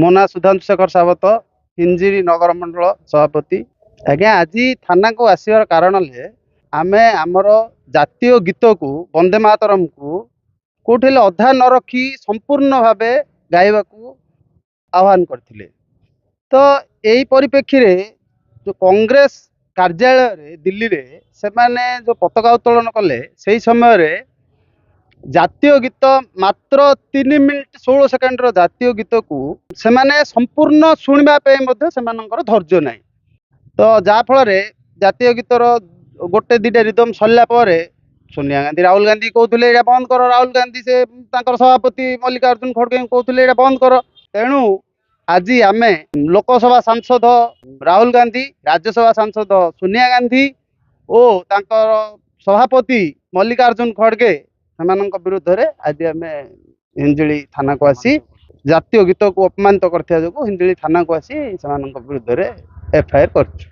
ମୋ ନାଁ ସୁଧାଂଶୁ ଶେଖର ସାବତ, ହିଞ୍ଜିଳି ନଗର ମଣ୍ଡଳ ସଭାପତି। ଆଜ୍ଞା, ଆଜି ଥାନାକୁ ଆସିବାର କାରଣ ଯେ ଆମେ ଆମର ଜାତୀୟ ଗୀତକୁ ବନ୍ଦେ ମାତରମକୁ କେଉଁଠି ହେଲେ ଅଧା ନ ରଖି ସମ୍ପୂର୍ଣ୍ଣ ଭାବେ ଗାଇବାକୁ ଆହ୍ୱାନ କରିଥିଲେ। ତ ଏଇ ପରିପ୍ରେକ୍ଷୀରେ ଯେଉଁ କଂଗ୍ରେସ କାର୍ଯ୍ୟାଳୟରେ ଦିଲ୍ଲୀରେ ସେମାନେ ଯେଉଁ ପତାକା ଉତ୍ତୋଳନ କଲେ, ସେଇ ସମୟରେ ଜାତୀୟ ଗୀତ ମାତ୍ର 3 ମିନିଟ୍ 16 ସେକେଣ୍ଡର ଜାତୀୟ ଗୀତକୁ ସେମାନେ ସମ୍ପୂର୍ଣ୍ଣ ଶୁଣିବା ପାଇଁ ମଧ୍ୟ ସେମାନଙ୍କର ଧୈର୍ଯ୍ୟ ନାହିଁ। ତ ଯାହାଫଳରେ ଜାତୀୟ ଗୀତର ଗୋଟେ ଦୁଇଟା ରିଦମ୍ ସରିଲା ପରେ ସୋନିଆ ଗାନ୍ଧୀ, ରାହୁଲ ଗାନ୍ଧୀ କହୁଥିଲେ ଏଇଟା ବନ୍ଦ କର। ରାହୁଲ ଗାନ୍ଧୀ ସେ ତାଙ୍କର ସଭାପତି ମଲ୍ଲିକାର୍ଜୁନ ଖଡ଼ଗେଙ୍କୁ କହୁଥିଲେ ଏଇଟା ବନ୍ଦ କର। ତେଣୁ ଆଜି ଆମେ ଲୋକସଭା ସାଂସଦ ରାହୁଲ ଗାନ୍ଧୀ, ରାଜ୍ୟସଭା ସାଂସଦ ସୋନିଆ ଗାନ୍ଧୀ ଓ ତାଙ୍କର ସଭାପତି ମଲ୍ଲିକାର୍ଜୁନ ଖଡ଼ଗେ, ସେମାନଙ୍କ ବିରୁଦ୍ଧରେ ଆଜି ଆମେ ହିଞ୍ଜିଳି ଥାନାକୁ ଆସି ଜାତୀୟ ଗୀତକୁ ଅପମାନିତ କରିଥିବା ଯୋଗୁଁ ହିଞ୍ଜିଳି ଥାନାକୁ ଆସି ସେମାନଙ୍କ ବିରୁଦ୍ଧରେ ଏଫଆଇଆର କରିଛୁ।